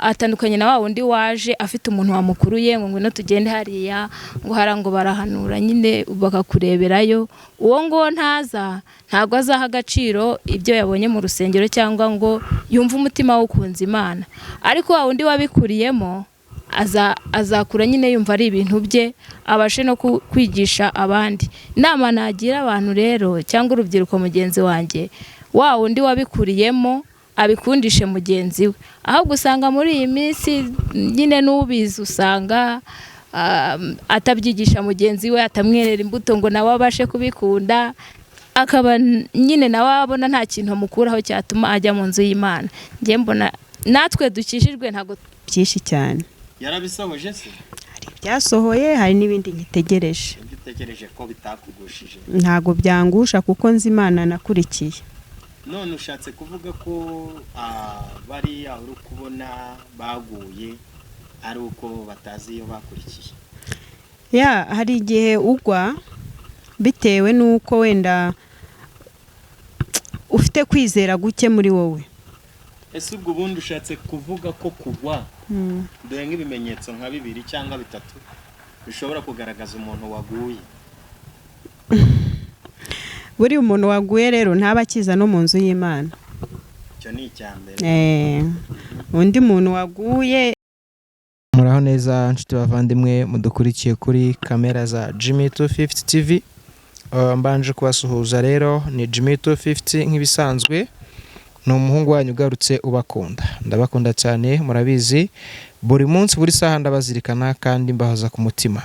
Atandukanye na wa wundi waje afite umuntu wamukuruye ngo ngwino tugende hariya, ngo hara ngo barahanura nyine bakakureberayo. Uwo nguwo ntaza, ntabwo azaha agaciro ibyo yabonye mu rusengero cyangwa ngo yumve umutima we ukunze Imana. Ariko wa wundi wabikuriyemo azakura nyine yumva ari ibintu bye, abashe no kwigisha abandi. Inama nagira abantu rero cyangwa urubyiruko mugenzi wanjye, wa wundi wabikuriyemo abikundishe mugenzi we. Ahubwo usanga muri iyi minsi nyine n'ubizi usanga atabyigisha mugenzi we, atamwerera imbuto ngo nawe abashe kubikunda, akaba nyine nawe abona nta kintu amukuraho cyatuma ajya mu nzu y'Imana. Njye mbona natwe dukijijwe ntabwo Byinshi cyane. Yarabisohoje se? Hari ibyasohoye, hari n'ibindi nkitegereje. Ibyo utegereje ko bitakugushije? Ntabwo byangusha kuko nzi Imana nakurikiye. None ushatse kuvuga ko bariya uri kubona baguye ari uko batazi iyo bakurikiye? Ya, hari igihe ugwa bitewe n'uko wenda ufite kwizera guke muri wowe. Ese ubwo ubundi ushatse kuvuga ko kugwa, dore nk'ibimenyetso nka bibiri cyangwa bitatu bishobora kugaragaza umuntu waguye? Buriya umuntu waguye rero ntaba akiza no mu nzu y'Imana. Icyo ni icya mbere. Undi muntu waguye Muraho neza nshuti bavandimwe mudukurikiye kuri kamera za Jimmy 250 TV. Mbanje kubasuhuza rero, ni Jimmy 250 nk'ibisanzwe, ni umuhungu wanyu ugarutse ubakunda. Ndabakunda cyane, murabizi, buri munsi buri saha ndabazirikana kandi mbahoza ku mutima.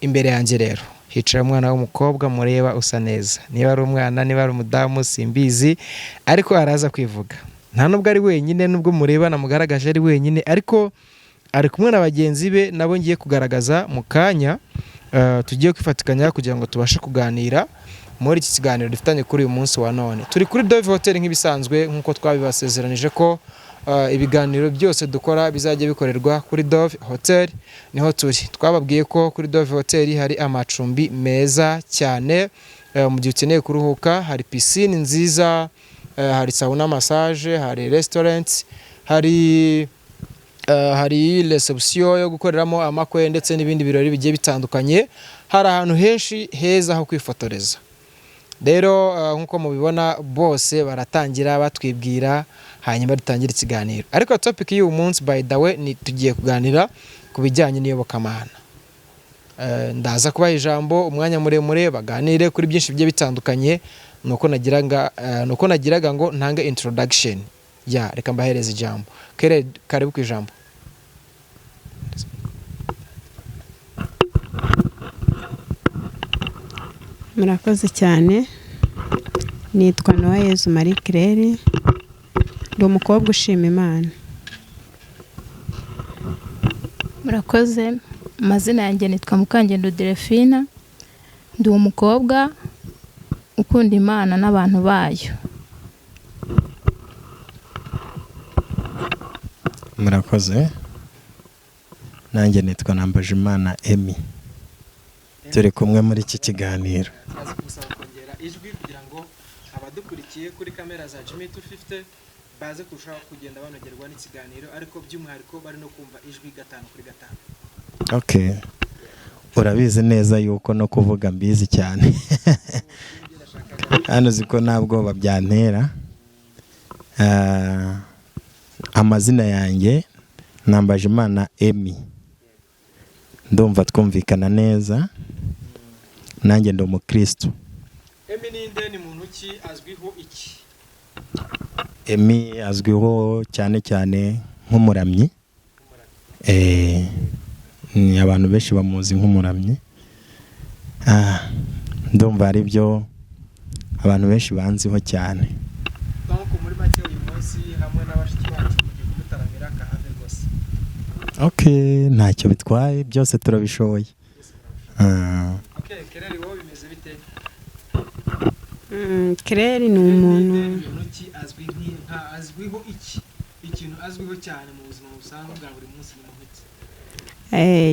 Imbere yanjye rero hicaye umwana w'umukobwa mureba usa neza. Niba ari umwana, niba ari umudamu, simbizi, ariko araza kwivuga. Nta nubwo ari wenyine, nubwo murebana mugaragaje ari wenyine, ariko ari kumwe na bagenzi be nabo ngiye kugaragaza mu kanya. Tugiye kwifatikanya kugira ngo tubashe kuganira muri iki kiganiro dufitanye kuri uyu munsi wa none. Turi kuri Dove Hotel nk'ibisanzwe, nk'uko twabibasezeranije ko ibiganiro byose dukora bizajya bikorerwa kuri Dove Hotel. Niho turi. Twababwiye ko kuri Dove Hotel hari amacumbi meza cyane. Mu gihe ukeneye kuruhuka, hari piscine nziza, hari sauna massage, hari restaurant, hari reception yo gukoreramo amakwe ndetse n'ibindi birori bigiye bitandukanye. Hari ahantu henshi heza ho kwifotoreza. Rero nk'uko mubibona, bose baratangira batwibwira, hanyuma dutangira ikiganiro. Ariko topic y'uyu munsi, by the way, ni tugiye kuganira ku bijyanye n'iyobokamana. Ndaza kubaha ijambo umwanya muremure baganire kuri byinshi bigiye bitandukanye. Nuko nagiraga ngo ntange introduction ya reka mbahereze ijambo. Kere, karibu ku ijambo. Murakoze cyane. Nitwa Noyezu Marie Claire, ndi umukobwa ushima Imana. Murakoze. Amazina yanjye nitwa Mukangendo Delphine, ndi umukobwa ukunda Imana n'abantu bayo. Murakoze. Nanjye nitwa Nambajimana Emmy, turi kumwe muri iki kiganiro. Turaza kugusaba kongera ijwi kugira ngo abadukurikiye kuri kamera za Jimmy 250 baze kurushaho kugenda banogerwa n'ikiganiro, ariko by'umwihariko bari no kumva ijwi gatanu kuri gatanu. Okay, urabizi neza yuko no kuvuga mbizi cyane. Hano uzi ko nta bwoba byantera. Amazina yanjye Nambajimana Emmy, ndumva twumvikana neza. Nanjye ndi umukristo. Emmy ninde? Ni muntu ki? Azwiho iki? Emmy azwiho cyane cyane nk'umuramyi. Ni abantu benshi bamuzi nk'umuramyi. Ndumva ari byo abantu benshi banziho cyane. Donc muri make, uyu munsi hamwe na bashiki bacu mugiye kumutaramira kahave rwose. Okay, ntacyo bitwaye, byose turabishoboye. Okay, Kereri, wowe bimeze bite? Claire ni umuntu Ninde? Ni muntu ki? Azwi nka azwiho iki? Ikintu azwiho cyane mu buzima busanzwe bwa buri munsi, ni muntu ki?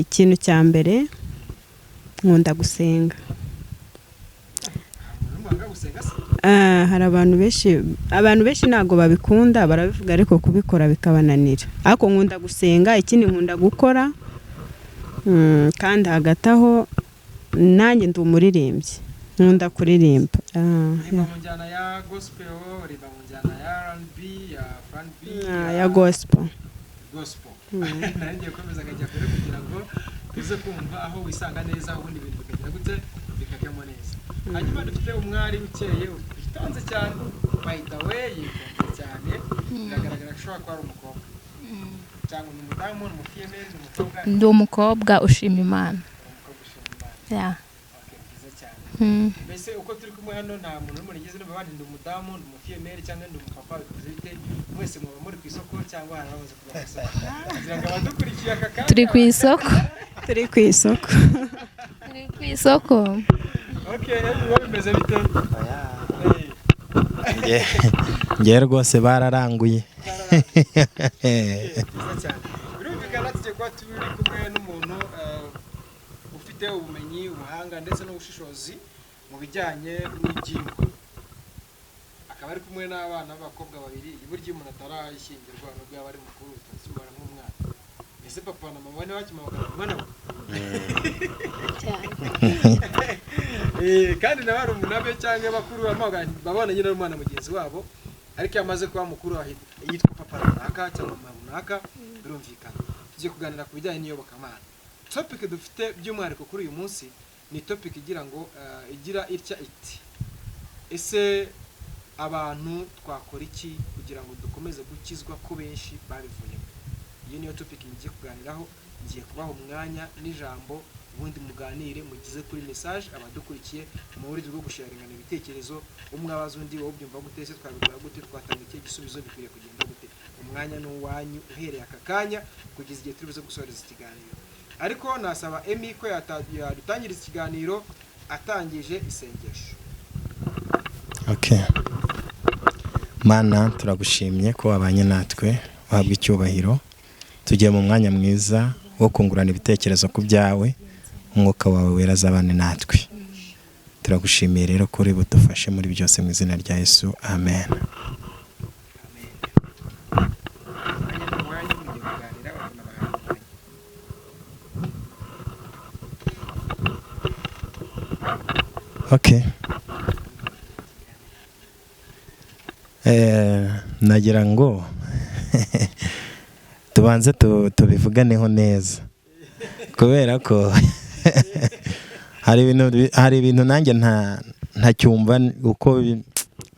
Ikintu cya mbere, nkunda gusenga. Umuntu wanga gusenga se? Hari abantu benshi ntabwo babikunda, barabivuga ariko kubikora bikabananira. Ariko nkunda gusenga, ikindi nkunda gukora. Kandi hagati aho nanjye ndi umuririmbyi, nkunda kuririmba. Uririmba mu njyana ya gospel, uririmba mu njyana ya R&B, ya R&B? Ya gospel. Gospel. Nari ngiye gukomeza nkajya kure kugira ngo tuze kumva aho wisanga neza, ubundi ibintu bikagera gute, bikajyamo neza. Hanyuma dufite umwari ukeye, witonze cyane, by the way, yitonze cyane, biragaragara ko ashobora kuba ari umukobwa cyangwa ni umudamu, ni umufiyemeri, ni umukobwa? Ndi umukobwa ushima Imana. Umukobwa ushima Imana. Yeah. Okay, byiza cyane. Mbese uko turi kumwe hano, nta muntu n'umwe nigeze numva bati ndi umudamu, ndi umufiyemeri cyangwa ndi umupapa, bivuze bite? Mwese muba muri ku isoko cyangwa hari abamaze kuva ku isoko, kugira ngo abadukurikiye aka kanya? Turi ku isoko. Turi ku isoko. Turi ku isoko. Okay, biba bimeze bite? Ngewe rwose bararanguye. Byiza cyane. Birumvikana tugiye kuba turi kumwe n'umuntu ufite ubumenyi, ubuhanga ndetse n'ubushishozi mu bijyanye n'ibyigwa, akaba ari kumwe n'abana b'abakobwa babiri. Burya iyo umuntu atarashyingirwa, nubwo yaba ari mukuru, utakimubara nk'umwana. Ese papa na mama ntibakimuhamagara umwana we? Kandi na barumuna be cyangwa bakuru bamuhamagara, babona nyine ari umwana mugenzi wabo, ariko iyo amaze kuba mukuru yitwa papa runaka cyangwa mama runaka. Birumvikana tugiye kuganira ku bijyanye n'iyobokamana. Topic dufite by'umwihariko kuri uyu munsi ni topic igira ngo igira itya iti: ese abantu twakora iki kugira ngo dukomeze gukizwa ko benshi babivuyemo? Iyo niyo topic mugiye kuganiraho. Ngiye kubaha umwanya n'ijambo, ubundi muganire, mugize kuri message abadukurikiye mu buryo bwo gusharingana ibitekerezo, umwe abaza undi: wowe ubyumva gute se? Twabikora gute? Twatanga ikihe gisubizo? Bikwiriye kugenda gute? Umwanya ni uwanyu uhereye aka kanya kugeza igihe turi buze gusoreza ikiganiro. Ariko nasaba Emi ko yadutangiriza ikiganiro atangije isengesho. Okay. Mana, turagushimye ko wabanye natwe, uhabwa icyubahiro. Tugiye mu mwanya mwiza wo kungurana ibitekerezo ku byawe, umwuka wawe wera azabane natwe. Turagushimiye rero ko uri budufashe muri byose, mu izina rya Yesu, amen. Amen. Umwanya ni uwanyu, mugiye kuganira, abantu bahaye umwanya. Okay. Nagira ngo tubanze tubivuganeho neza, kubera ko hari ibintu nanjye ntacyumva uko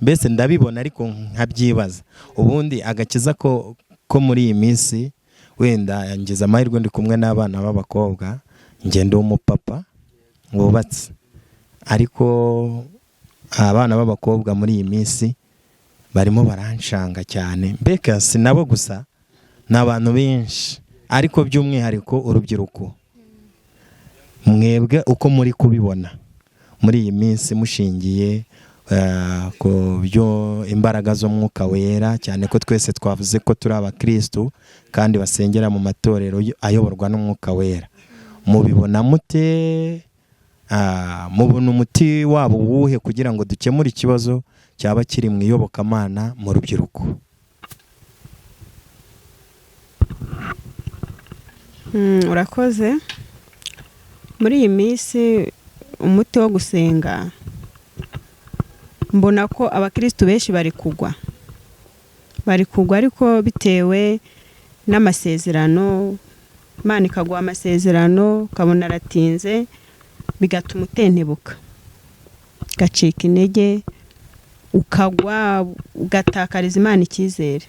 mbese ndabibona ariko nkabyibaza. Ubundi agakiza ko muri iyi minsi, wenda ngize amahirwe ndi kumwe n'abana b'abakobwa, ngenda umupapa wubatse, ariko abana b'abakobwa muri iyi minsi barimo baranshanga cyane. Mbega si nabo gusa, ni abantu benshi, ariko by'umwihariko urubyiruko. Mwebwe uko muri kubibona muri iyi minsi, mushingiye ku byo imbaraga z'umwuka wera, cyane ko twese twavuze ko turi abakristu kandi basengera mu matorero ayoborwa n'umwuka wera, mubibona mute? Mubona umuti wabo uwuhe kugira ngo dukemure ikibazo cyaba kiri mu iyobokamana mu rubyiruko? Urakoze. Muri iyi minsi umuti wo gusenga, mbona ko abakristu benshi bari kugwa, bari kugwa, ariko bitewe n'amasezerano. Imana ikaguha amasezerano ukabona aratinze, bigatuma utentebuka, ugacika intege, ukagwa, ugatakariza Imana icyizere.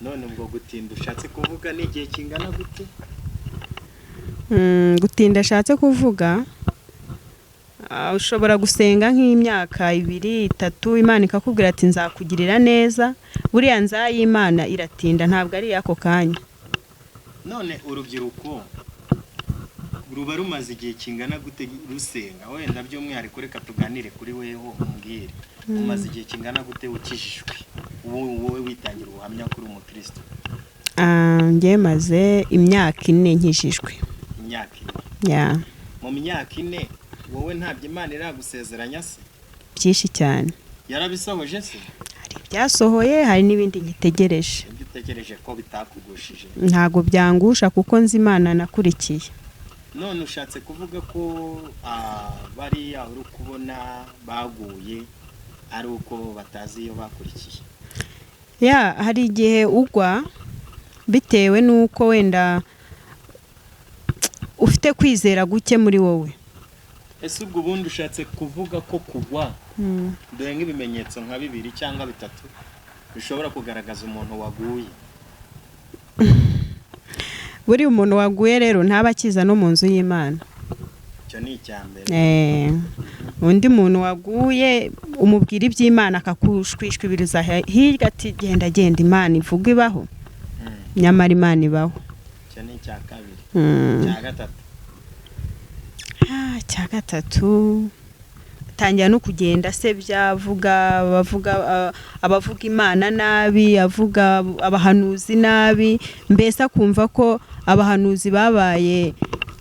None ubwo gutinda ushatse kuvuga ni igihe kingana gute? Gutinda ashatse kuvuga, ushobora gusenga nk'imyaka 2, 3, Imana ikakubwira ati nzakugirira neza. Buriya nzayimana iratinda, ntabwo ari iy'ako kanya. None urubyiruko ruba rumaze igihe kingana gute rusenga? Wenda by'umwihariko reka tuganire kuri weho, umbwire umaze igihe kingana gute ukijijwe, wowe witangira ubuhamya kuri umukristo? Njye maze imyaka 4 nkijijwe. Imyaka 4? Ya. Mu myaka 4 wowe ntabyo Imana iragusezeranya se? Byinshi cyane. Yarabisohoje se? Hari ibyasohoye, hari n'ibindi nkitegereje. Ibyo utegereje ko bitakugushije? Ntabwo byangusha kuko nzi Imana nakurikiye. None ushatse kuvuga ko bariya uri kubona baguye ari uko batazi iyo bakurikiye? Ya, hari igihe ugwa bitewe n'uko wenda ufite kwizera guke muri wowe. Ese ubwo ubundi ushatse kuvuga ko kugwa, dore nk'ibimenyetso nka bibiri cyangwa bitatu bishobora kugaragaza umuntu waguye? Buriya umuntu waguye rero ntaba akiza no mu nzu y'Imana. Icyo ni icya mbere. Undi muntu waguye umubwira iby'Imana akakushwishwibiriza hirya ati genda genda, Imana ivuga ibaho? Nyamara Imana ibaho. Icyo ni icya kabiri. Icya gatatu? Icya gatatu, atangira no kugenda asebya, avuga abavuga abavuga Imana nabi, avuga abahanuzi nabi, mbese akumva ko abahanuzi babaye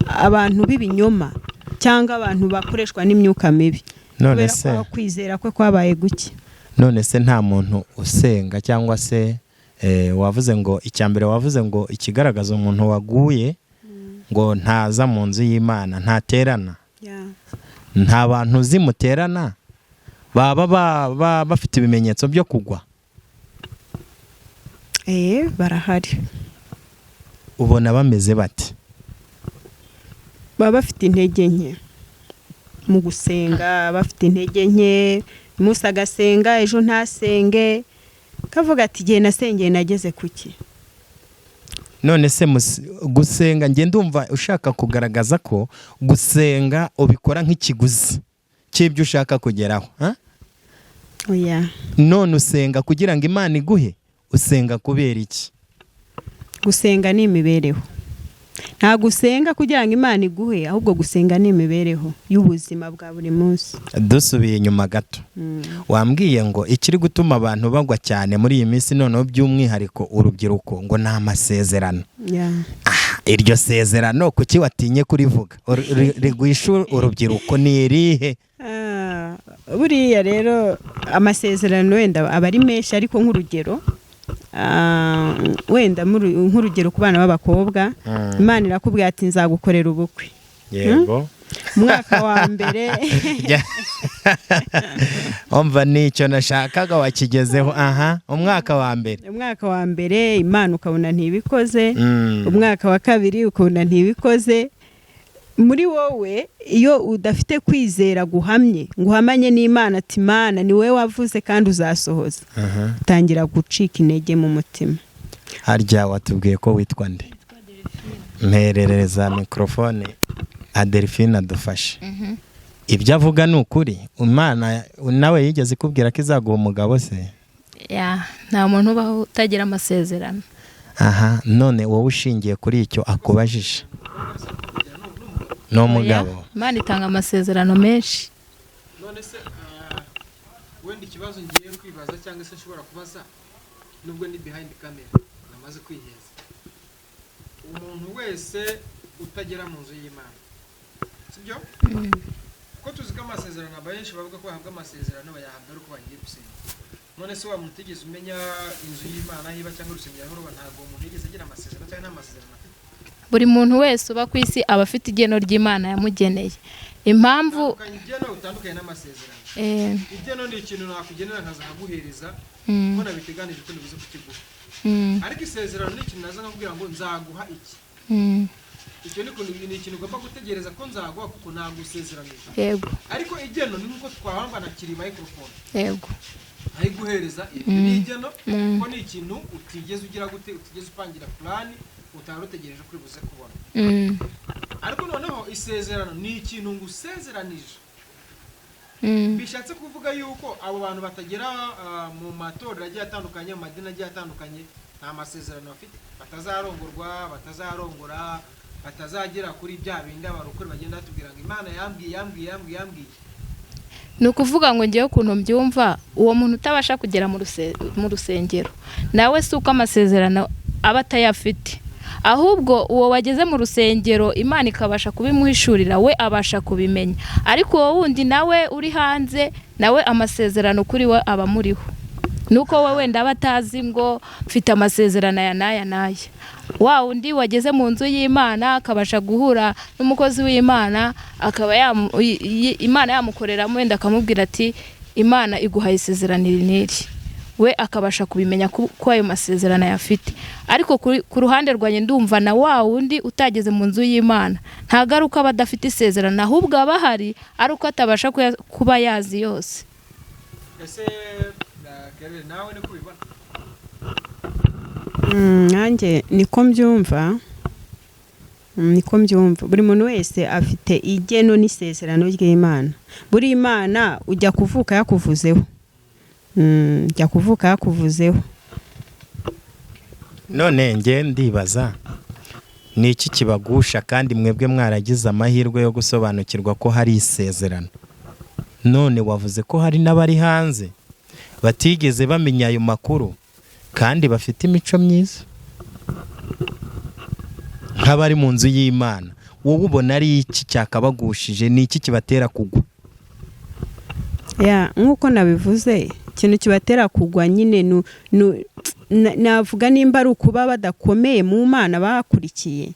abantu b'ibinyoma cyangwa abantu bakoreshwa n'imyuka mibi, None kubera se ko kwizera kwe kwabaye guke. None se nta muntu usenga cyangwa se wavuze ngo icya mbere, wavuze ngo ikigaragaza umuntu waguye ngo ntaza mu nzu y'Imana, ntaterana, nta bantu uzi muterana baba bafite ibimenyetso byo kugwa? Barahari. Ubona bameze bate? Baba bafite intege nke mu gusenga, bafite intege nke, umunsi agasenga, ejo ntasenge, kavuga ati igihe nasengeye nageze kuki? None se gusenga, njye ndumva ushaka kugaragaza ko gusenga ubikora nk'ikiguzi cy'ibyo ushaka kugeraho, ha? Oya. None usenga kugira ngo Imana iguhe? Usenga kubera iki? Gusenga ni imibereho. Ntabwo usenga kugira ngo Imana iguhe, ahubwo gusenga ni imibereho y'ubuzima bwa buri munsi. Dusubiye inyuma gato, wambwiye ngo ikiri gutuma abantu bagwa cyane muri iyi minsi, noneho by'umwihariko urubyiruko, ngo ni amasezerano. Iryo sezerano kuki watinye kurivuga? Rigwisha urubyiruko ni irihe? Buriya rero amasezerano wenda aba ari menshi, ariko nk'urugero, wenda nk'urugero ku bana b'abakobwa, Imana irakubwira ati nzagukorera ubukwe. Umwaka wa mbere. Umva, nicyo nashakaga wakigezeho. Aha, umwaka wa mbere. Umwaka wa mbere Imana ukabona ntibikoze, umwaka wa kabiri ukabona ntibikoze. Muri wowe iyo udafite kwizera guhamye ngo uhamanye n'Imana ati Imana ni wowe wavuze kandi uzasohoza, utangira gucika intege mu mutima. Harya watubwiye ko witwa nde? Mperereza mikorofone Adelphine adufashe. Ibyo avuga ni ukuri? Imana nawe yigeze ikubwira ko izaguha umugabo se? Ya, nta muntu ubaho utagira amasezerano. Aha, none wowe ushingiye kuri icyo akubajije, ni umugabo? Oya, Imana itanga amasezerano menshi. None se wenda ikibazo ngiye kwibaza cyangwa se nshobora kubaza, nubwo ni behind camera namaze kwiheza, umuntu wese utagera mu nzu y'Imana, sibyo? Ko tuzi ko amasezerano, abenshi bavuga ko bahabwa amasezerano, bayahabwa ari uko bagiye gusenga. None se wa muntu utigeze umenya inzu y'Imana aho iba cyangwa urusengero aho ruba, ntabwo uwo muntu yigeze agira amasezerano cyangwa nta masezerano afite? Buri muntu wese uba ku isi aba afite igeno ry'Imana yamugeneye. Impamvu Tandukanya igeno, utandukanye n'amasezerano. Igeno ni ikintu nakugenera nkaza nkaguhereza ko nabiteganije ko ndibuze kukiguha, ariko isezerano ni ikintu naza nkakubwira ngo nzaguha iki. Icyo ni ikintu ugomba gutegereza ko nzaguha kuko nagusezeranije. Ariko igeno ni nkuko twahamba nakiri microphone, nkayiguhereza, iryo ni igeno, kuko ni ikintu utigeze ugira gute, utigeze upangira plan, utari utegereje ko uri buze kubona. Ariko noneho isezerano ni ikintu ngusezeranije. Bishatse kuvuga yuko abo bantu batagera mu matorero agiye atandukanye, mu madini agiye atandukanye, nta masezerano bafite, batazarongorwa, batazarongora, batazagera kuri bya bindi abarokore bagenda batubwira ngo Imana yambwiye, yambwiye, yambwiye, yambwiye. Ni ukuvuga ngo ngewe ukuntu mbyumva, uwo muntu utabasha kugera mu rusengero nawe si uko amasezerano aba atayafite. Ahubwo uwo wageze mu rusengero Imana ikabasha kubimuhishurira, we abasha kubimenya. Ariko uwo wundi nawe uri hanze, nawe amasezerano kuri we aba amuriho, nuko we wenda aba atazi ngo mfite amasezerano aya n'aya n'aya. Wa wundi wageze mu nzu y'Imana akabasha guhura n'umukozi w'Imana, akaba Imana yamukoreramo, wenda akamubwira ati Imana iguhaye isezerano iri n'iri, we akabasha kubimenya ko ayo masezerano ayafite. Ariko ku ruhande rwanjye ndumva na wa wundi utageze mu nzu y'Imana ntabwo ari uko aba adafite isezerano, ahubwo aba ahari ari uko atabasha kuba yazi yose. Ese Kerere, nawe niko ubibona? Nanjye niko mbyumva, niko mbyumva. Buri muntu wese afite igeno n'isezerano ry'Imana. Buri Imana ujya kuvuka yakuvuzeho, ujya kuvuka yakuvuzeho. None nge ndibaza ni iki kibagusha kandi mwebwe mwaragize amahirwe yo gusobanukirwa ko hari isezerano. None wavuze ko hari n'abari hanze batigeze bamenya ayo makuru kandi bafite imico myiza nk'abari mu nzu y'Imana. Wowe ubona ari iki cyakabagushije? Ni iki kibatera kugwa? Ya, nk'uko nabivuze, ikintu kibatera kugwa nyine navuga nimba ari ukuba badakomeye mu Mana bakurikiye,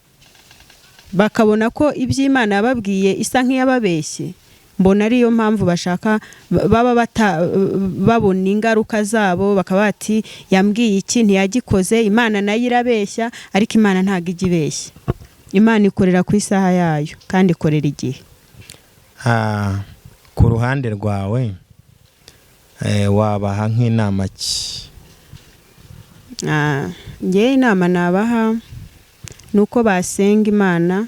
bakabona ko iby'Imana yababwiye isa nk'iyababeshye. Mbona ariyo mpamvu bashaka baba babona ingaruka zabo, bakaba bati yambwiye iki ntiyagikoze, Imana nayo irabeshya. Ariko Imana ntabwo ijya ibeshya, Imana ikorera ku isaha yayo kandi ikorera igihe. Ku ruhande rwawe wabaha nk'inama ki? Njyewe inama nabaha ni uko basenga Imana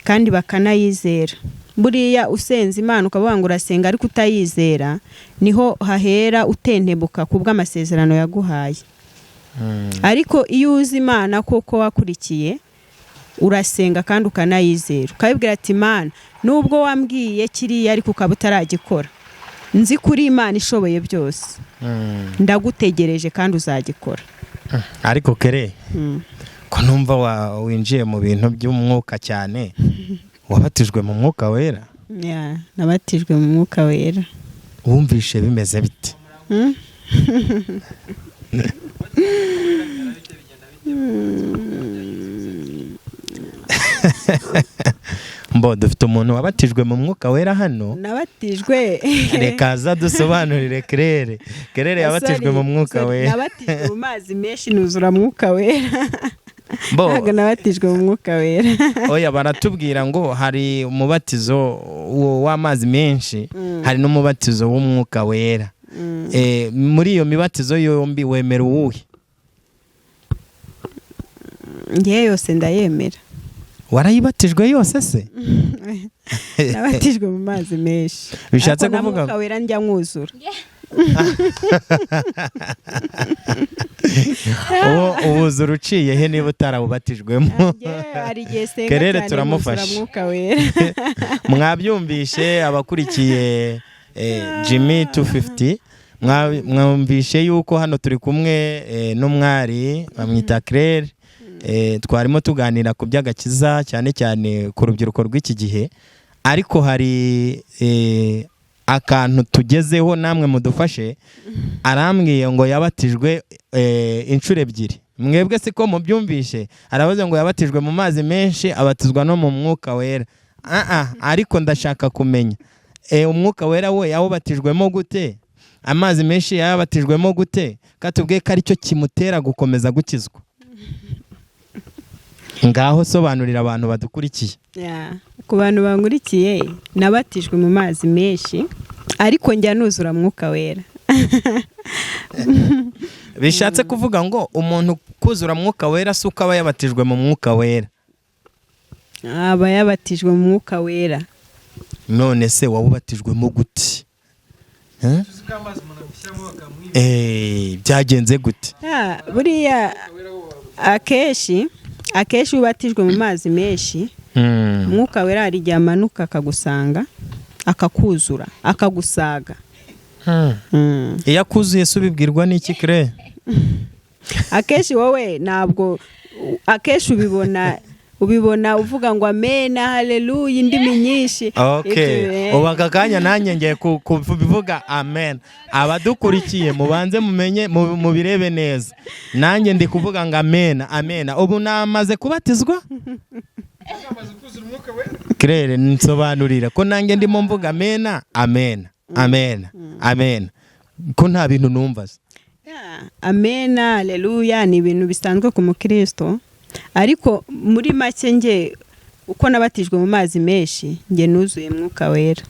kandi bakanayizera. Buriya usenze Imana ukavuga ngo urasenga ariko utayizera, niho hahera utentebuka ku bw'amasezerano yaguhaye. Ariko iyo uzi Imana koko wakurikiye, urasenga kandi ukanayizera, ukabibwira ati Imana nubwo wambwiye kiriya ariko ukaba utaragikora, nzi kuri Imana ishoboye byose, ndagutegereje kandi uzagikora. Ariko Kere, ko numva winjiye mu bintu by'umwuka cyane, wabatijwe mu mwuka wera? Ya, nabatijwe mu mwuka wera. Wumvishe bimeze bite? Mbo dufite umuntu wabatijwe mu mwuka wera hano. Nabatijwe. Reka aza dusobanurire Kerere. Kerere yabatijwe mu mwuka wera. Nabatijwe mu mazi menshi nuzura mwuka wera. Ntabwo nabatijwe mu mwuka wera. Oya, baratubwira ngo hari umubatizo w'amazi menshi, hari n'umubatizo w'umwuka wera. Muri iyo mibatizo yombi wemera uwuhe? Ngewe yose ndayemera. Warayibatijwe yose se? Nabatijwe mu mazi menshi. Bishatse kuvuga mwuka wera njya mwuzura. Uwuzura uciye he niba utarawubatijwemo? Kerere turamufasha. Mwabyumvishe abakurikiye Jimmy 250, mwumvishe yuko hano turi kumwe n'umwari bamwita Claire. Twarimo tuganira ku by'agakiza cyane cyane ku rubyiruko rw'iki gihe, ariko hari akantu tugezeho namwe mudufashe. Arambwiye ngo yabatijwe inshuro ebyiri. Mwebwe siko mubyumvishe? Arabaze ngo yabatijwe mu mazi menshi, abatizwa no mu mwuka wera. Ariko ndashaka kumenya umwuka wera we yawubatijwemo gute? Amazi menshi yabatijwemo gute? Katubwiye ko aricyo kimutera gukomeza gukizwa. Ngaho sobanurira abantu badukurikiye. Ku bantu bankurikiye, nabatijwe mu mazi menshi ariko njya nuzura mwuka wera. Bishatse kuvuga ngo umuntu kuzura mwuka wera si uko aba yabatijwe mu mwuka wera. Aba yabatijwe mu mwuka wera. None se wawubatijwemo gute? Byagenze gute? Buriya akenshi ubatijwe mu mazi menshi, umwuka wera hari igihe amanuka akagusanga, akakuzura, akagusaga. Iyo akuzuye se ubibwirwa n'iki Claire? Akenshi wowe ntabwo Akenshi ubibona uvuga ngo amena, haleluya, indimi nyinshi. Okay. Ibyo, Ubu aka kanya nanjye ngiye kubivuga amen. Abadukurikiye mubanze mumenye, mubirebe neza. Nanjye ndi kuvuga ngo amen, amen. Ubu namaze kubatizwa. Amaze kuzura umwuka wera. Claire, nsobanurira ko nanjye ndimo mvuga amena, amen, amen, amen, ko nta bintu numva se. Yeah, amena, haleluya ni ibintu bisanzwe ku mukristo, ariko muri make nge uko nabatijwe mu mazi menshi, nge nuzuye mwuka wera.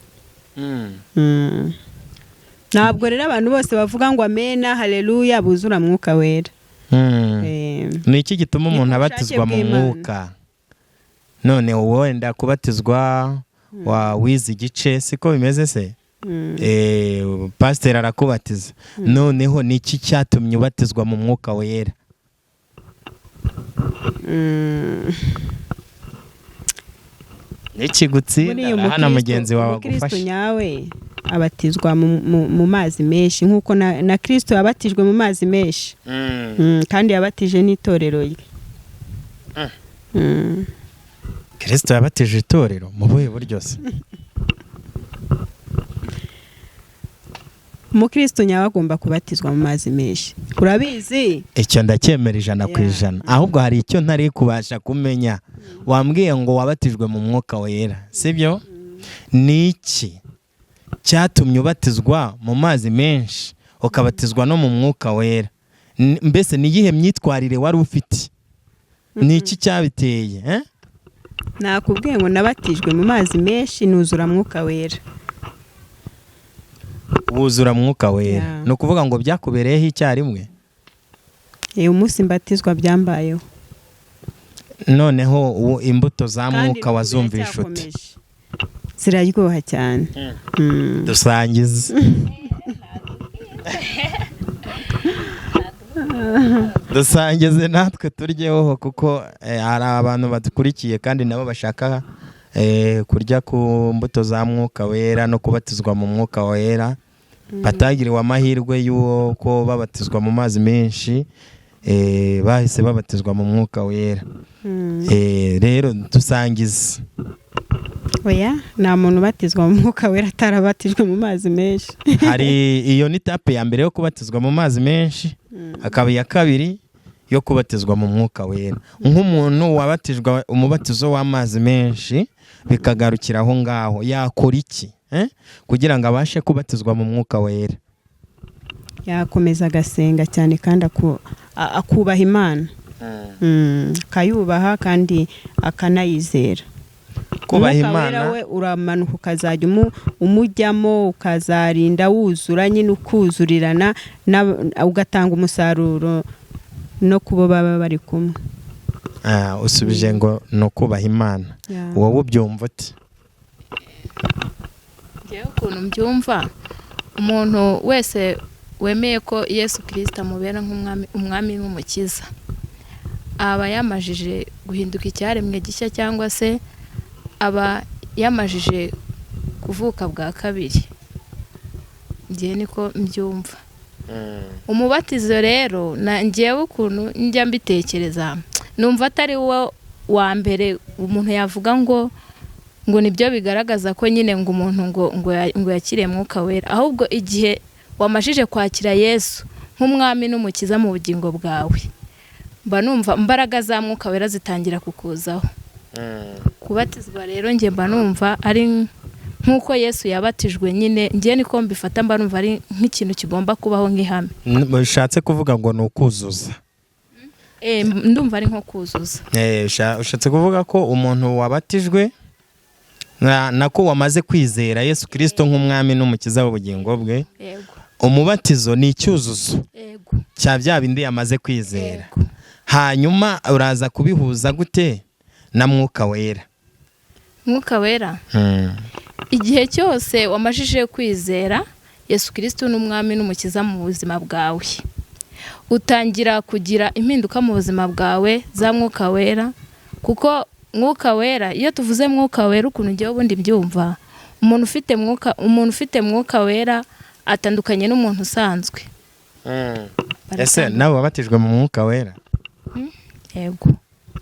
Ntabwo rero abantu bose bavuga ngo amena, haleluya buzura mwuka wera. Ni iki gituma Ni umuntu ku bushake abatizwa mu bw'Imana. mwuka? None wenda kubatizwa wa wize igice, siko bimeze se? Pasiteri arakubatiza, noneho ni iki cyatumye ubatizwa mu mwuka wera? Iki gutsinda Buriya hano mugenzi wawe umukristo agufashe. nyawe abatizwa mu mazi menshi, nk'uko na Kristo yabatijwe mu mazi menshi. Kandi yabatije n'itorero rye. Kristo yabatije itorero mu buhe buryo se? Umukristo nyawe agomba kubatizwa mu mazi menshi, urabizi. Icyo ndacyemera ijana ku ijana. Ahubwo hari icyo ntari kubasha kumenya. Wambwiye ngo wabatijwe mu mwuka wera, sibyo? Ni iki cyatumye ubatizwa mu mazi menshi ukabatizwa no mu mwuka wera? Mbese ni iyihe myitwarire wari ufite? Ni iki cyabiteye, eh? Nakubwiye ngo nabatijwe mu mazi menshi nuzura mwuka wera. Wuzura mwuka wera. Yeah. Ni ukuvuga ngo byakubereyeho icyarimwe? Umunsi mbatizwa byambayeho. Noneho ubu imbuto za Kandi mwuka n'ubu wazumvisha ute? biracyakomeje. Ziraryoha cyane. Dusangize, dusangize natwe turyeho, kuko hari abantu badukurikiye kandi nabo bashaka kurya ku mbuto za mwuka wera no kubatizwa mu mwuka wera, batagiriwe amahirwe y'uko babatizwa mu mazi menshi, bahise babatizwa mu mwuka wera. Rero dusangize. Oya, nta muntu ubatizwa mu mwuka wera atarabatijwe mu mazi menshi. Hari iyo ni etape ya mbere yo kubatizwa mu mazi menshi, hakaba iya kabiri yo kubatizwa mu mwuka wera. Nk'umuntu wabatijwe umubatizo w'amazi menshi bikagarukira aho ngaho, yakora iki, eh? Kugira ngo abashe kubatizwa mu mwuka wera? Yakomeza agasenga cyane kandi akubaha Imana. Akayubaha kandi akanayizera. Kubaha Umwuka wera Imana. we uramanuka ukazajya umujyamo, ukazarinda wuzura nyine, ukuzurirana ugatanga umusaruro no kubo baba bari kumwe. Usubije ngo ni ukubaha Imana. Wowe ubyumva ute? Njyewe ukuntu mbyumva, umuntu wese wemeye ko Yesu Kirisita amubera nk'umwami, umwami n'umukiza, aba yamajije guhinduka icyaremwe gishya, cyangwa se aba yamajije kuvuka bwa kabiri. Njyewe niko mbyumva. Umubatizo rero na njyewe ukuntu njya mbitekereza, numva atari wo wa mbere umuntu yavuga ngo nibyo bigaragaza ko nyine ngo umuntu ngo yakiriye mwuka wera, ahubwo igihe wamajije kwakira Yesu nk'umwami n'umukiza mu bugingo bwawe, mba numva imbaraga za mwuka wera zitangira kukuzaho. Kubatizwa rero njye mba numva ari nk'uko Yesu yabatijwe nyine, njye niko mbifata, mba numva ari nk'ikintu kigomba kubaho nk'ihame. Ushatse kuvuga ngo ni ukuzuza? Ndumva ari nko kuzuza. Ushatse kuvuga ko umuntu wabatijwe nako wamaze kwizera Yesu Kirisito nk'umwami n'umukiza w'ubugingo bwe, umubatizo ni icyuzuzo cya bya bindi yamaze kwizera. Hanyuma uraza kubihuza gute na mwuka wera? Mwuka wera, igihe cyose wamajije kwizera Yesu Kirisito n'umwami n'umukiza mu buzima bwawe, utangira kugira impinduka mu buzima bwawe za mwuka wera. Kuko mwuka wera, iyo tuvuze mwuka wera ukuntu ngewe ubundi mbyumva, umuntu ufite mwuka wera atandukanye n'umuntu usanzwe. Ese nawe wabatijwe mu mwuka wera? Yego.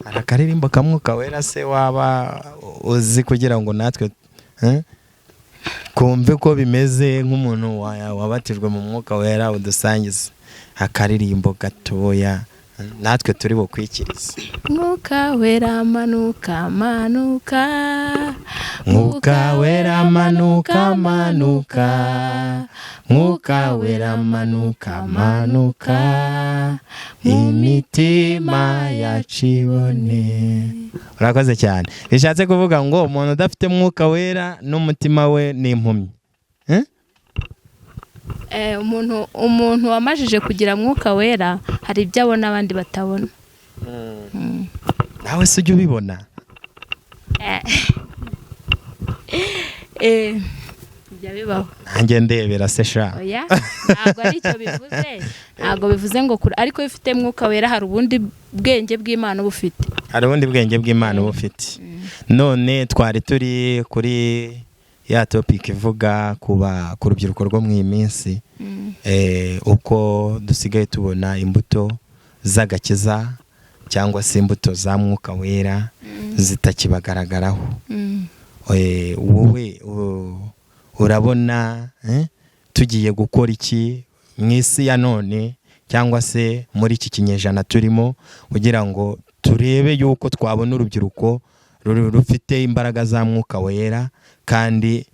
Hari akaririmbo ka Mwuka Wera se waba uzi kugira ngo natwe kumve ko bimeze nk'umuntu wabatijwe mu Mwuka Wera, udusangize akaririmbo gatoya natwe turi bukwikirize. Mwuka Wera manuka, manuka. Mwuka Wera manuka, manuka. Mwuka Wera manuka, manuka, imitima yacu ibone. Urakoze cyane. Bishatse kuvuga ngo umuntu udafite Mwuka Wera n'umutima we ni impumyi. Eh? Umuntu wamajije kugira Mwuka Wera hari ibyo abona abandi batabona. Nawe se ujya ubibona? Bijya bibaho. Nanjye ndebera se sha. Oya, ntabwo ari icyo bivuze, ntabwo bivuze ngo kure, ariko iyo ufite Mwuka Wera hari ubundi bwenge bw'Imana uba ufite. Hari ubundi bwenge bw'Imana uba ufite. None twari turi kuri ya topic ivuga kuba ku rubyiruko rwo mu iyi minsi, uko dusigaye tubona imbuto z'agakiza cyangwa se imbuto za Mwuka Wera zitakibagaragaraho. Wowe urabona tugiye gukora iki mu isi ya none cyangwa se muri iki kinyejana turimo kugira ngo turebe yuko twabona urubyiruko rufite imbaraga za Mwuka Wera kandi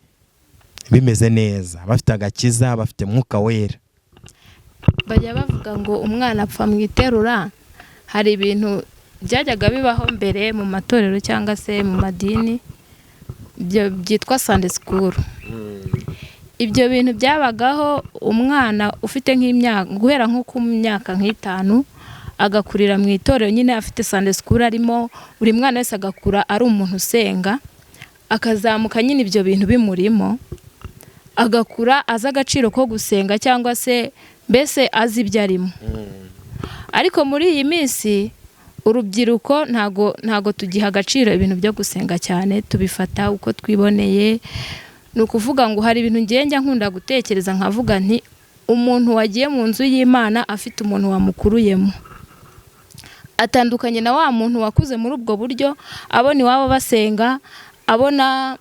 bimeze neza, bafite agakiza, bafite Mwuka Wera? Bajya bavuga ngo umwana apfa mu iterura. Hari ibintu byajyaga bibaho mbere mu matorero cyangwa se mu madini, ibyo byitwa Sunday school. Ibyo bintu byabagaho, umwana ufite nk'imyaka, guhera nko ku myaka nk'itanu, agakurira mu itorero nyine afite Sunday school arimo, buri mwana wese agakura ari umuntu usenga, akazamuka nyine ibyo bintu bimurimo, agakura azi agaciro ko gusenga cyangwa se mbese azi ibyo arimo. Ariko muri iyi minsi urubyiruko ntago tugiha agaciro ibintu byo gusenga cyane, tubifata uko twiboneye. Ni ukuvuga ngo hari ibintu ngenda nkunda gutekereza nkavuga nti umuntu wagiye mu nzu y'Imana afite umuntu wamukuruyemo atandukanye na wa muntu wakuze muri ubwo buryo, abona iwabo basenga, abona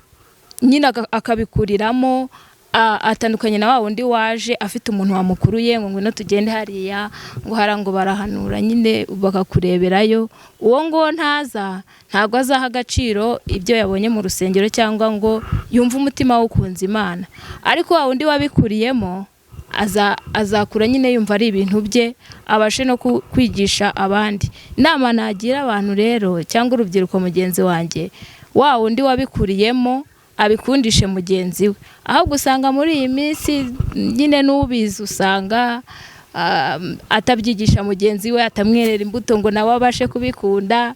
nyine akabikuriramo, atandukanye na wa wundi waje afite umuntu wamukuruye ngo ngwino tugende hariya, ngo hariya ngo barahanura nyine bakakureberayo. Uwo nguwo ntaza, ntabwo azaha agaciro ibyo yabonye mu rusengero cyangwa ngo yumve umutima we ukunze Imana. Ariko wa wundi wabikuriyemo azakura nyine yumva ari ibintu bye, abashe no kwigisha abandi. Inama nagira abantu rero cyangwa urubyiruko mugenzi wanjye, wa wundi wabikuriyemo abikundishe mugenzi we. Ahubwo usanga muri iyi minsi nyine n'ubizi usanga atabyigisha mugenzi we, atamwerera imbuto ngo nawe abashe kubikunda,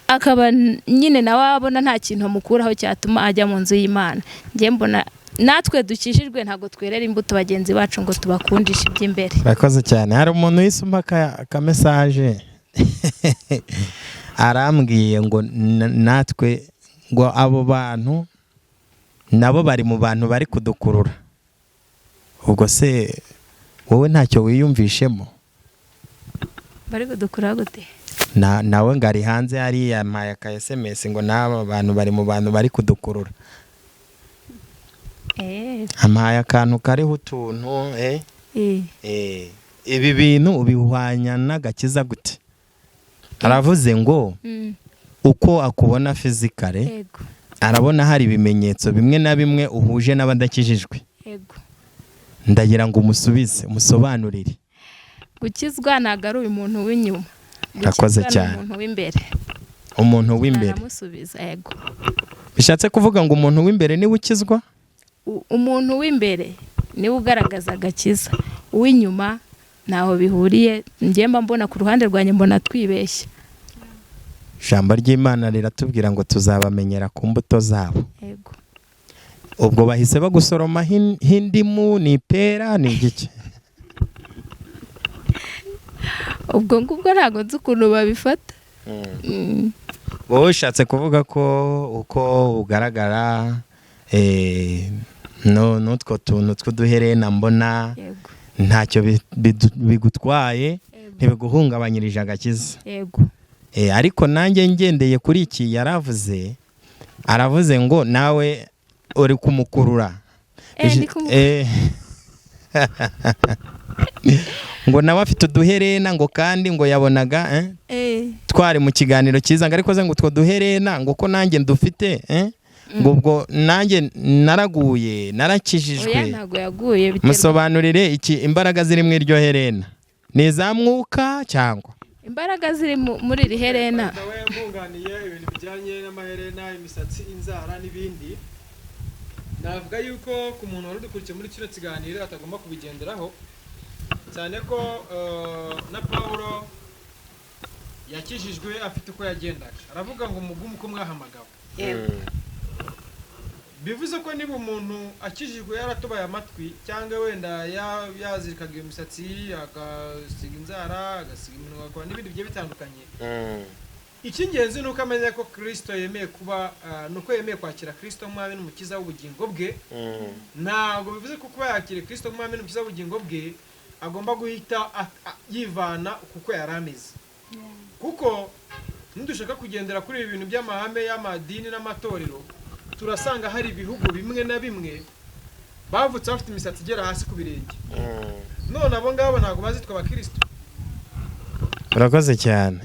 akaba nyine nawe abona nta kintu amukuraho cyatuma ajya mu nzu y'Imana. Njye mbona natwe dukijijwe ntabwo twerera imbuto bagenzi bacu ngo tubakundishe iby'imbere. Urakoze cyane. Hari umuntu wisuma aka message arambwiye ngo natwe ngo abo bantu nabo bari mu bantu bari kudukurura. Ubwo se wowe ntacyo wiyumvishemo? Bari kudukurura gute? Nawe ngo ari hanze hariya, yampaye aka SMS ngo n'aba bantu bari mu bantu bari kudukurura. Ampaye akantu kariho utuntu. Ibi bintu ubihwanya n'agakiza gute? Aravuze ngo uko akubona physical, arabona hari ibimenyetso bimwe na bimwe uhuje n'abadakijijwe. Ndagira ngo umusubize, umusobanurire. Gukizwa ntabwo ari uyu muntu w'inyuma. Urakoze Gukizwa ni cyane. umuntu w'imbere. Umuntu w'imbere. Aramusubiza, yego. Bishatse kuvuga ngo umuntu w'imbere niwe ukizwa? Umuntu w'imbere niwe ugaragaza agakiza, uw'inyuma ntaho bihuriye. Njye mba mbona ku ruhande rwanjye mbona twibeshya. Ijambo ry'Imana riratubwira ngo tuzabamenyera ku mbuto zabo. Yego. Ubwo bahise bagusoroma h'indimu, ni ipera, ni igiki? Ubwo ngubwo ntabwo nzi ukuntu babifata. Wowe ushatse kuvuga ko uko ugaragara n'utwo tuntu tw'uduherena mbona Yego. ntacyo bigutwaye, ntibiguhungabanyirije agakiza. Yego. Ariko nanjye ngendeye kuri iki yaravuze, aravuze ngo nawe uri kumukurura. Ndi kumukurura. Ngo nawe afite uduherena, ngo kandi ngo yabonaga twari mu kiganiro cyiza, ngo ariko se ngo utwo duherena ngo ko nanjye ndufite, ngo ubwo nanjye naraguye, narakijijwe. Oya, ntago yaguye. Musobanurire iki imbaraga ziri mu iryo herena, ni iza mwuka cyangwa imbaraga ziri muri iri herena? Nawe mbunganiye ibintu bijyanye n'amaherena, imisatsi, inzara n'ibindi. Navuga yuko ku muntu wari udukurikiye muri kino kiganiro atagomba kubigenderaho cyane, ko na Pawulo yakijijwe afite uko yagendaga. Aravuga ngo mugume uko mwahamagawe. Bivuze ko niba umuntu akijijwe yaratobaye amatwi, cyangwa wenda yazirikaga iyo misatsi, agasiga inzara, agasiga iminwa, agakora n'ibindi bigiye bitandukanye, icy'ingenzi ni uko amenya ko Kirisito yemeye kuba, ni uko yemeye kwakira Kirisito nk'umwami n'umukiza w'ubugingo bwe. Ntabwo bivuze ko kuba yakira Kirisito nk'umwami n'umukiza w'ubugingo bwe agomba guhita yivana kuko yari ameze. Kuko nidushaka kugendera kuri ibi bintu by'amahame y'amadini n'amatorero, turasanga hari ibihugu bimwe na bimwe bavutse bafite imisatsi igera hasi ku birenge. None abo ngabo ntabwo bazitwa abakirisito. Urakoze cyane,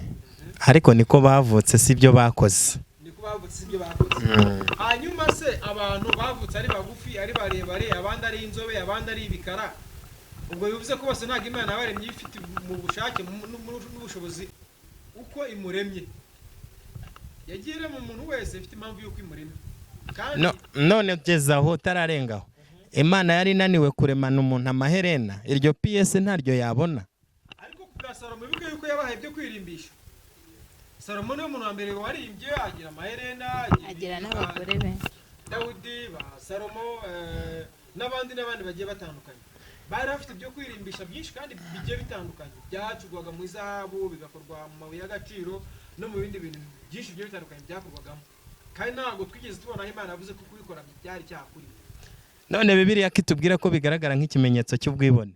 ariko niko bavutse, si byo bakoze. Niko bavutse, si byo bakoze. Hanyuma se abantu bavutse ari bagufi, ari barebare, abandi ari inzobe, abandi ari ibikara, ubwo bivuze ko bose ntabwo Imana yabaremye ifite mu bushake n'ubushobozi uko imuremye? Yagiye irema umuntu wese ifite impamvu y'uko imuremye. Kandi None ugeze aho utararengaho, Imana yari inaniwe kuremana umuntu amaherena, iryo piyese ntaryo yabona? Ariko ku bwa Salomo, bivuga yuko yabahaye ibyo kwirimbisha. Salomo niwe muntu wa mbere warimbye, agira amaherena, agira n'abagore benshi. Dawudi, ba Salomo, n'abandi n'abandi bagiye batandukanye, bari bafite ibyo kwirimbisha byinshi kandi bigiye bitandukanye, byacurwaga mu izahabu, bigakorwa mu mabuye y'agaciro no mu bindi bintu byinshi bigiye bitandukanye byakorwagamo. Kandi ntabwo twigeze tubona aho Imana yavuze ko kubikora byari icyaha kuri we. None Bibiliya ko itubwira ko bigaragara nk'ikimenyetso cy'ubwibone?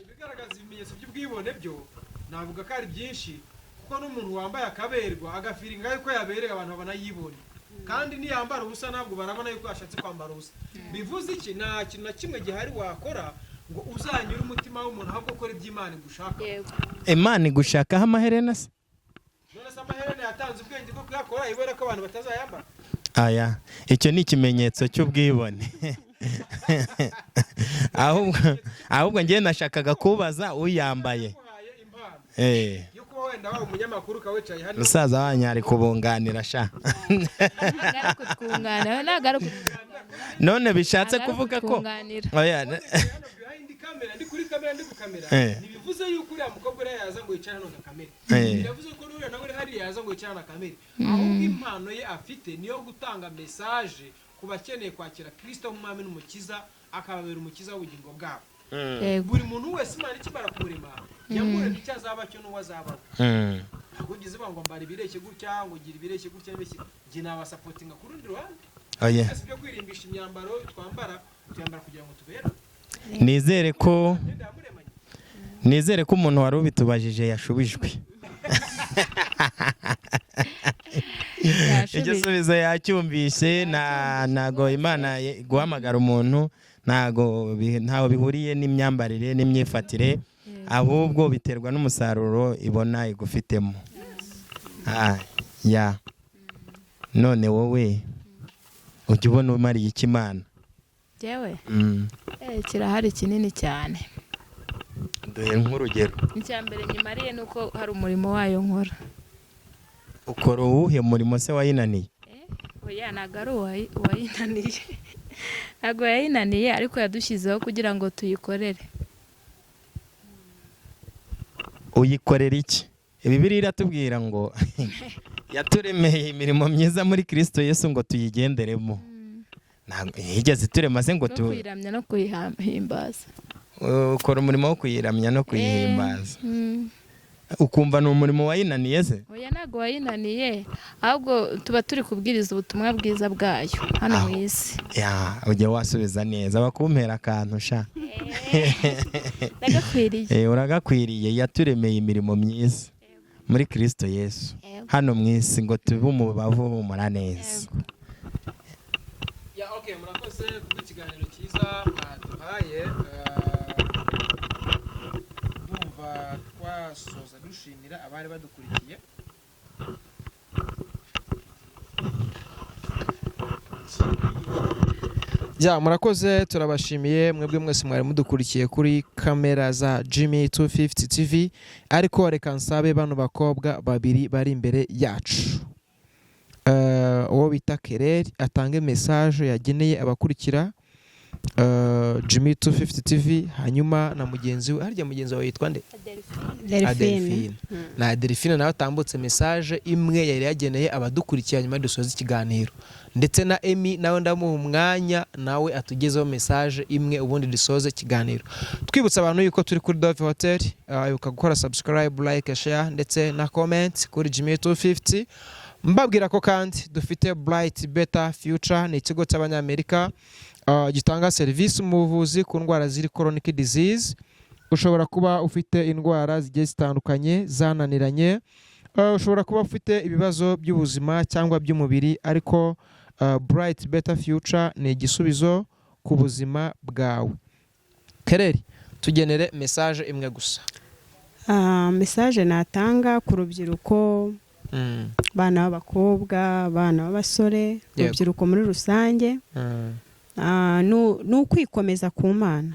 Ibigaragaza ibimenyetso by'ubwibone byo navuga ko ari byinshi, kuko n'umuntu wambaye akaberwa, agafiringa yuko yabereye abantu, babona yibone. Kandi niyambara ubusa ntabwo barabona yuko yashatse kwambara ubusa. Bivuze iki? Nta kintu na kimwe gihari wakora ngo uzanyure umutima w'umuntu, ahubwo ukora iby'Imana igushaka. Yego. Imana igushakaho amaherena se? None se amaherena yatanze ubwenge bwo kuyakora ibera ko abantu batazayambara? Aya, icyo ni ikimenyetso cy'ubwibone. Ahubwo njyewe nashakaga kubaza uyambaye. Yaguhaye impano yo kuba wenda waba umunyamakuru, ukaba wicaye hano. Musaza wanyu ari kubunganira sha. Ntabwo ari kutwunganira, ntabwo ari None bishatse ntabwo ari kuvuga ko kutwunganira. Oya, Wicaye hano behind camera, ndi kuri kamera, ndi gukamera. Ntibivuze yuko uriya mukobwa uriya yaza ngo yicare hano na kamera. Biravuze ko n'uriya nawe uri hariya yaza ngo yicare na kamera. Ahubwo impano ye afite niyo gutanga message ku bakeneye kwakira Kristo nk'umwami n'umukiza, akababera umukiza w'ubugingo bwabo. Yego. Buri muntu wese Imana ikimara kumurema yamuremye icyo azaba cyo n'uwo azaba we. Ntabwo ugize uvuga ngo mbara ibireshye gutya, ngo gira ibireshye gutya n'ibireshye. Njye nabasapotinga ku rundi ruhande. Oya. Twese ibyo kwirimbisha, imyambaro twambara, tuyambara kugira ngo tuberwe. Nizere ko Imyenda yamuremanye. Nizere ko umuntu wari ubitubajije yashubijwe. Yashubije. Igisubizo yacyumvise. Na ntago Imana guhamagara umuntu ntago ntaho bihuriye n'imyambarire n'imyifatire, ahubwo biterwa n'umusaruro ibona igufitemo. Ya, none wowe ujya ubona umariye iki Imana? Njyewe? Kirahari kinini cyane. Duhe nk'urugero. Icya mbere nyimariye ni uko hari umurimo wayo nkora. Ukora uwuhe murimo se wayinaniye? Oya, ntabwo ari uwayinaniye, ntabwo yayinaniye, ariko yadushyizeho kugira ngo tuyikorere. Uyikorera iki? Bibiliya iratubwira ngo yaturemeye imirimo myiza muri Kristo Yesu ngo tuyigenderemo. Ntabwo yigeze iturema se ngo no tu kuyiramya no kuyihimbaza. Ukora umurimo wo kuyiramya no kuyihimbaza? Mm. Ukumva ni umurimo wayinaniye se? Oya, ntabwo wayinaniye, ahubwo tuba turi kubwiriza ubutumwa bwiza bwayo hano Aho. mu isi. Ya, ujya wasubiza neza bakumpera akantu sha. Ndagakwiriye. Uragakwiriye. Yaturemeye imirimo myiza. Muri Kristo Yesu. Yego. Hano mu isi ngo tube umubavu uhumura neza. Yego. Ya, okay, murakoze kubw'ikiganiro cyiza mwaduhaye. Ndumva twasoza dushimira abari badukurikiye. Ya, murakoze, turabashimiye mwebwe mwese mwari mudukurikiye kuri kamera za Jimmy 250 TV. Ariko reka nsabe bano bakobwa babiri bari imbere yacu, uwo bita Kereri atange message yageneye abakurikira Jimmy 250 TV, hanyuma na mugenzi we, harya mugenzi wawe yitwa nde? Delphine. Adelphine. Na Adelphine nawe atambutse message imwe yari yageneye abadukurikiye, hanyuma dusoze ikiganiro. Ndetse na Emmy nawe ndamuha umwanya nawe atugezeho message imwe, ubundi dusoze ikiganiro. Twibutsa abantu yuko turi kuri Dove Hotel, ibuka gukora subscribe, like, share ndetse na comment kuri Jimmy 250. Mbabwira ko kandi dufite Bright Better Future, ni ikigo cy'Abanyamerika gitanga serivisi mu buvuzi ku ndwara ziri chronic disease. Ushobora kuba ufite indwara zigiye zitandukanye zananiranye, ushobora kuba ufite ibibazo by'ubuzima cyangwa by'umubiri, ariko Bright Better Future ni igisubizo ku buzima bwawe. Kereri, tugenere message imwe gusa. Message natanga ku rubyiruko, bana b'abakobwa, abana b'abasore, urubyiruko muri rusange, ni ukwikomeza ku Mana.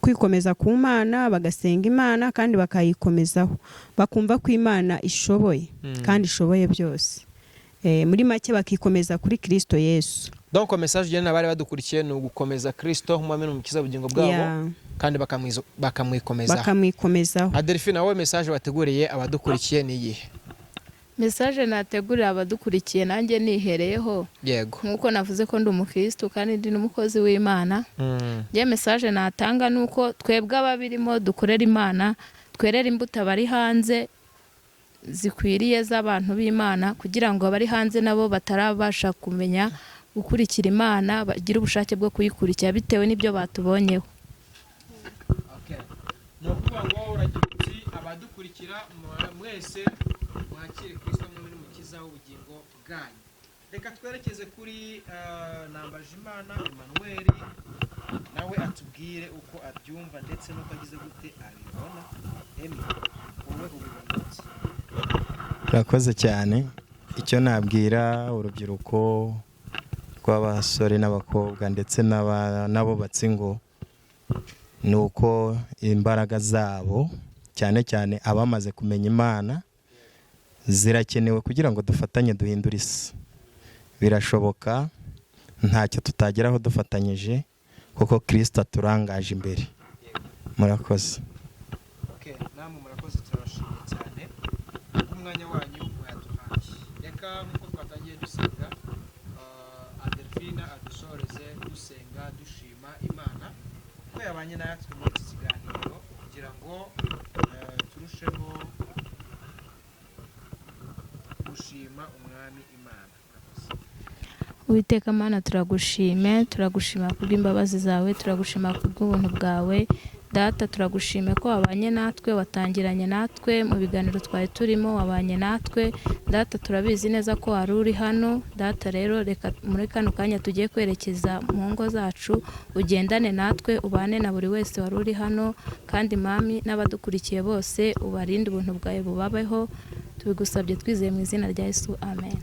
Kwikomeza ku Mana, bagasenga Imana kandi bakayikomezaho, bakumva ko Imana ishoboye kandi ishoboye byose. Muri make bakikomeza kuri Kristo Yesu. Donc message ugena abari badukurikiye ni ugukomeza Kristo nk'umwami n'umukiza w'ubugingo bwabo, kandi bakamwikomezaho. Bakamwikomezaho. Adelphine, wowe message wateguriye abadukurikiye ni iyihe? Message nategurira abadukurikiye, nanjye nihereyeho, nk'uko navuze ko ndi umukristo kandi ndi n'umukozi w'Imana, njye message natanga ni uko twebwe ababirimo dukorera Imana, twerera imbuto abari hanze zikwiriye z'abantu b'Imana, kugira ngo abari hanze nabo batarabasha kumenya gukurikira Imana bagire ubushake bwo kuyikurikira bitewe n'ibyo batubonyeho. Okay. Ni ukuvuga ngo uragira uti abadukurikira mwese mwakire Kristo nk'umwami n'umukiza w'ubugingo bwanyu. Reka twerekeze kuri Nambajimana Emmanuel, nawe atubwire uko abyumva ndetse n'uko agize gute abibona. Emi, wowe ubibona ute? Urakoze cyane. Icyo nabwira urubyiruko rw'abasore n'abakobwa ndetse n'abubatsi ngo ni uko imbaraga zabo, cyane cyane abamaze kumenya Imana, zirakenewe kugira ngo dufatanye duhindure isi. Birashoboka, ntacyo tutageraho dufatanyije, kuko Kristo aturangaje imbere. Murakoze. Okay, namwe murakoze, turabashimiye cyane kubw'umwanya wanyu mwaduhaye. Reka nk'uko twatangiye dusenga, Adelphine adusoreze dusenga dushima Imana ko yabanye natwe muri iki kiganiro, kugira ngo turusheho gushima Umwami Imana. Murakoze. Uwiteka Mana, turagushime, turagushima kubw'imbabazi zawe, turagushima kubw'ubuntu bwawe. Data, turagushime ko wabanye natwe, watangiranye natwe mu biganiro twari turimo, wabanye natwe. Data, turabizi neza ko wari uri hano. Data, rero reka muri kano kanya tugiye kwerekeza mu ngo zacu, ugendane natwe, ubane na buri wese wari uri hano, kandi Mami n'abadukurikiye bose ubarinde, ubuntu bwawe bubabeho. Tubigusabye twizeye mu izina rya Yesu, amen.